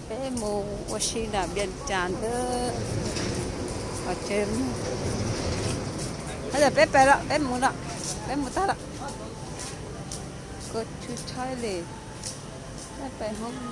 Peb mus ua si nram Vias Cas ntawd. Os, yog peb pais lawm, peb mus lawm, peb mus tag lawm. Koj tshwj tshaib li, peb pais hoob no.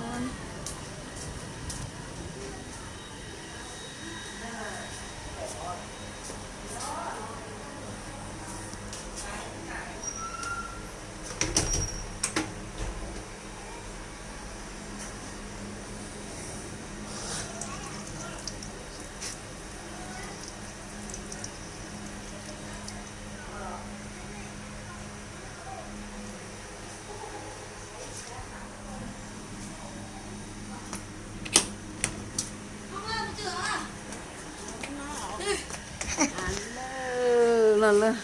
Los lawm.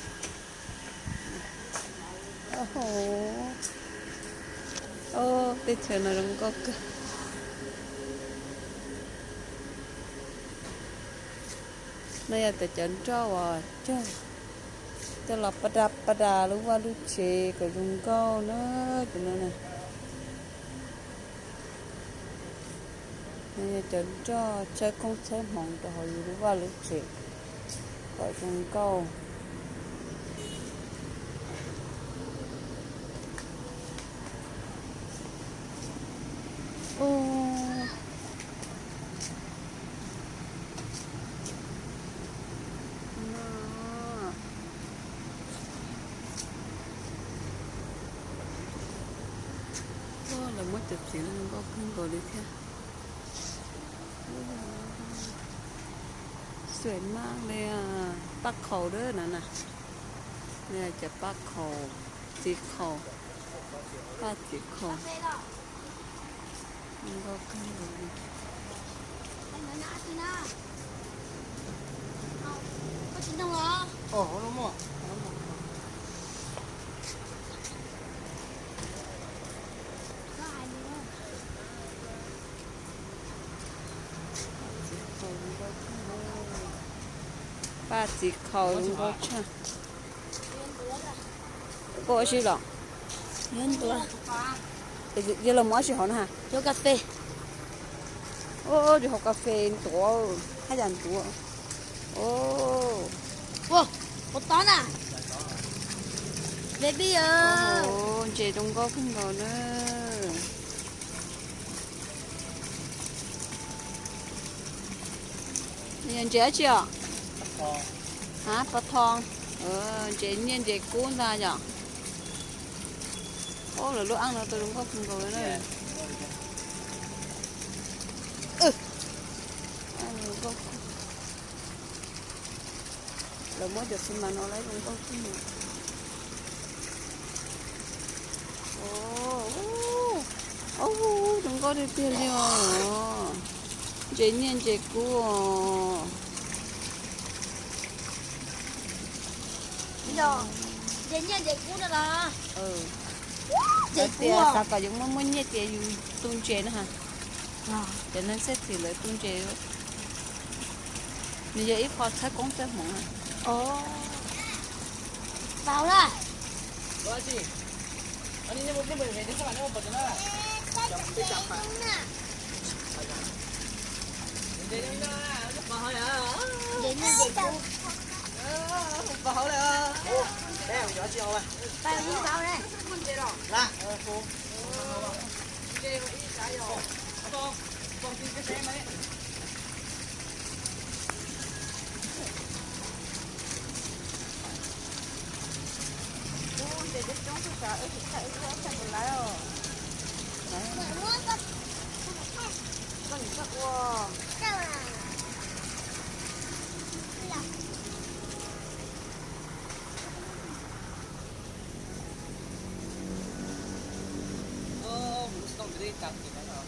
Teb chaws no zoo nkauj kawg. No yog cov nroj uas cog coj los pab da pab da lub vaj lub tsev kom zoo nkauj na, cov no na. No yog cov nroj txhawb koob txhawb hmoov rau hauv yus lub vaj lub tsev kom zoo nkauj. Lawv muab cov txiv zoo nkauj kawg nkaus li thiab. Xuam maj li, paj khaum na, cov paj khaum, txiv khaum, paj txiv khaum. Zoo nkauj kawg nkaus li. Paj txiv khaum zoo nkauj tshaj. Koj ua si los? Yog los mus ua si hauv no ha? Yuav kas fes. Yus haus kas fes ntuav, haj yam ntuav. Ua, ua tod na. Baby, ntses zoo nkauj kawg nkaus na. Yog ntses dab tsi os? Pov thoo. Ntses nyiaj ntses kub ntag yom. Lawv lub aj no tau zoo nkauj kawg nkaus li na. Lawv muab cov xi mas no lawv zoo nkauj kawg. Zoo nkauj tiag tiag li os. Ntses nyiaj ntses kub os. Ntses nyiaj ntses kub no los? Tias xav kom yus muaj muaj nyiaj ces yus tu ntses na ha. Cov neeg xej thim lawv tu ntses. Nws yog ib qho txhawb koob txhawb hmoov na. Ub, ntses coob coob tshaj plaws, wb tsis thaij wb lub ob thaij puas lawv os. Koj nim txhob ua. Mus tsis tau ntawd li cas tim no.